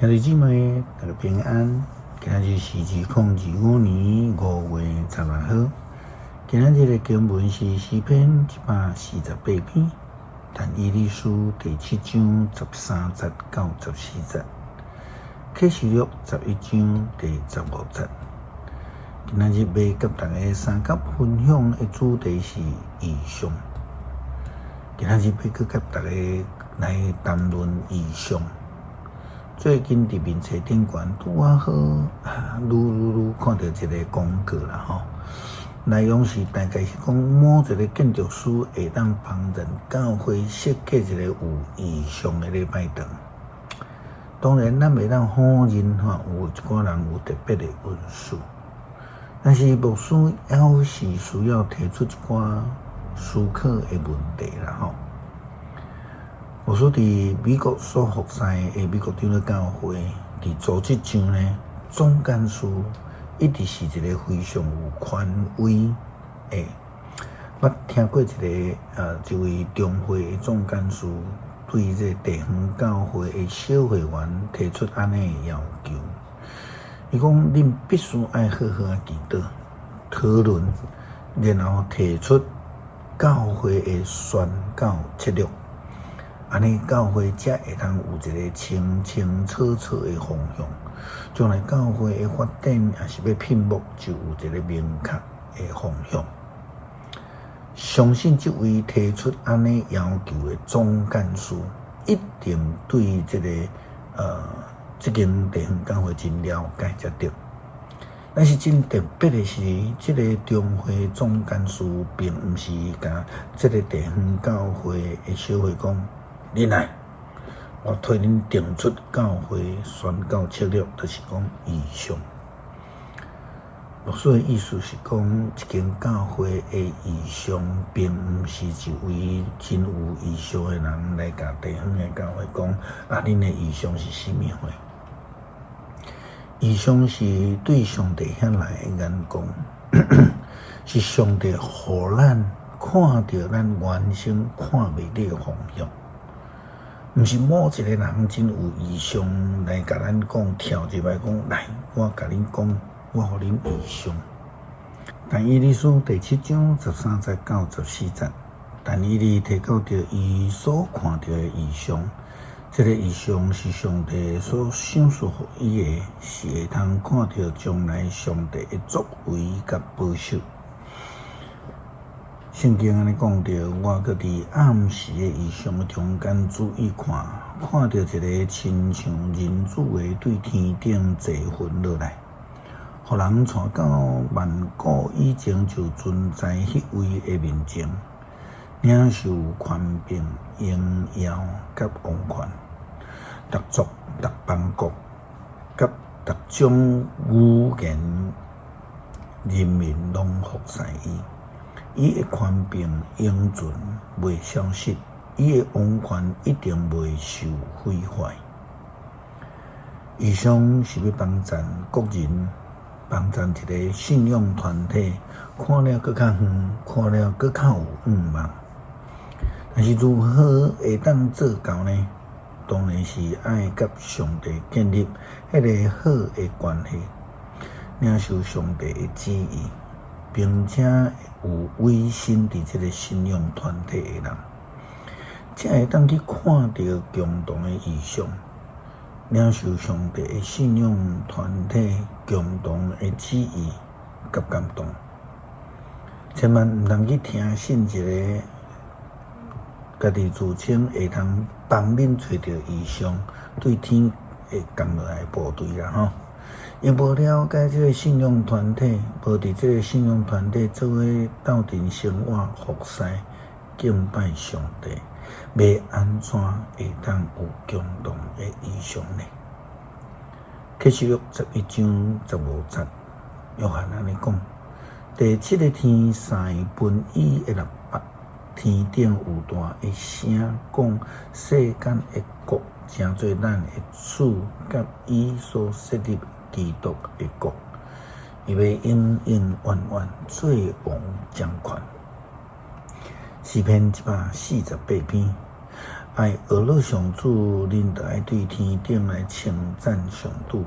兄弟姊妹，大家平安。今仔日是2025年5月16號。今仔日的經文是詩篇148篇，但以理書第七章13節到14節，啟示錄11章第15節。今仔日欲佮大家相佮分享的主題是異象。今仔日欲閣佮大家來談論異象。最近佇面冊頂懸拄仔好，愈愈愈看著一个廣告啦吼，內容是大概是講某一个建築師會當幫助教會設計一個有異象的禮拜堂。當然，咱袂當否認吼，有一寡人有特別的恩賜，但是牧師猶是需要提出一寡思考的問題啦吼。牧師佇美國所服侍的美國長老教會，佇組織上呢，總幹事一直是一个非常有權威的。捌聽過一位中會的總幹事對這個地方教會的小會員提出按呢的要求，伊講恁必須愛好好仔祈禱、討論，然後提出教會的宣教策略。按呢，教會才會通有一个清清楚楚的方向。將來教會的發展，抑是欲聘牧，就有一个明確的方向。相信這位提出按呢要求的總幹事，一定對這間地方教會真了解才對。但是真特別的是，這个中會總幹事並毋是共這个地方教會的小會講：恁來，我替恁定出教會宣教策略，就是講異象。牧師的意思是講，一間教會的異象，並毋是一位真有異象的人來共地方的教會講：啊，恁的異象是啥物貨？異象是對上帝遐來的眼光，是上帝予咱看著咱原先看袂著的方向。毋是某一个人真有異象來共咱講，跳入來講，來，我共恁講，我予恁異象。但以理書第七章13節到14節，但以理提到著伊所看著的異象，這个異象是上帝所賞賜予伊的，是會通看著將來上帝的作為佮保守。聖經按呢講著，我閣佇暗時的異象中間注意看，看著一个親像人子的對天頂坐雲落來，予人帶到萬古以前就存在彼位的面前，領受權柄、榮耀佮王權，逐族、逐邦國佮逐種語言人民攏服侍伊。伊的權柄永存袂消失，伊的王權一定袂受毀壞。異象是欲幫贊個人，幫贊一个信仰團體，看了閣較遠，看了閣較有向望。但是如何會當做到呢？當然是愛佮上帝建立彼个好的關係，領受上帝的旨意，並且有委身佇這个信仰團體的人，才會當去看著共同的異象，領受上帝的信仰團體共同的旨意佮感動。千萬毋通去聽信一个家己自稱會通幫恁揣著異象，對天會降落來的部隊啦吼。伊無了解這个信仰團體，無佇這个信仰團體做伙鬥陣生活、服侍、敬拜上帝，欲按怎會當有共同的異象呢？啟示錄11章15節，約翰按呢講：第七个天三分一的喇叭，天頂有大的聲講：世間的國成做咱的主，佮伊所設立基督的國，伊欲永永遠遠做王掌權。詩篇148篇，愛學樂上主，恁著愛對天頂來稱讚上主。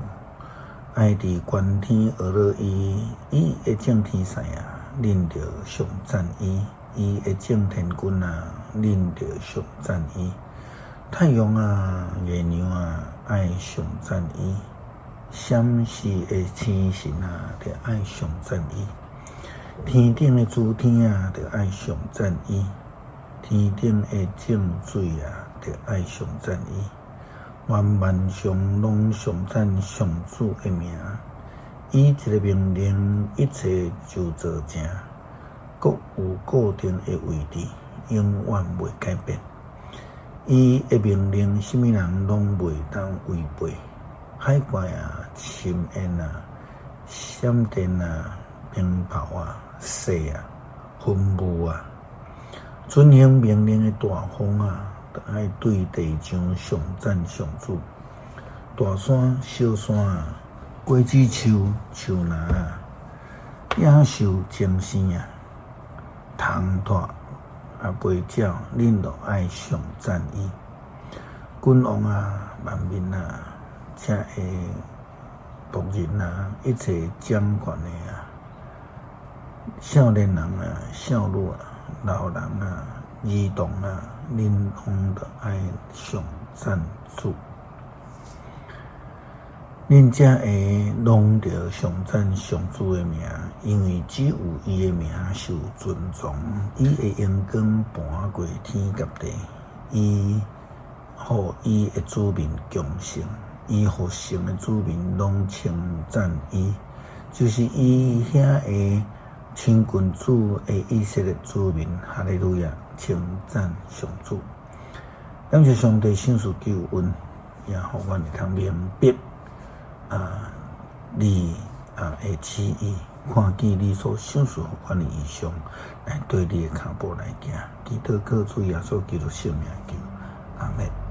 愛佇觀天學樂伊，伊的眾天使啊，恁著頌讚伊；伊的眾天軍啊，恁著頌讚伊。太陽啊，月娘啊，愛頌讚伊；閃爍的星辰啊，著愛頌讚伊。天頂的諸天啊，著愛頌讚伊；天頂的眾水啊，著愛頌讚伊。願萬象攏頌讚上主的名。伊一个命令，一切就做成，閣有固定的位置，永遠袂改變。伊的命令，啥物人攏袂當違背。海怪啊，深淵啊，閃電啊，冰雹啊，雪啊，雲霧啊，遵行命令的大風啊，著愛對地上頌讚上主。大山、小山啊，果子樹、樹林啊，野獸精生啊，蟲蟥啊，飛鳥，恁著愛頌讚伊。君王啊，萬民啊，遮的僕人啊，一切掌權的啊，少年人啊，少女啊，老人啊，兒童啊，恁攏著愛頌讚主。恁遮的攏著頌讚上主的名，因為只有伊的名受尊崇。伊的榮光盤過天佮地，伊予伊的子民強盛，伊予城的子民攏稱讚伊，就是伊遐的親近主的以色列子民，哈利路亞，稱讚上主。感謝上帝賞賜救恩，也予阮會通明白啊，你啊的旨意，看見你所賞賜予阮的異象，來對你的跤步來行。祈禱靠主耶穌基督聖名求，阿們。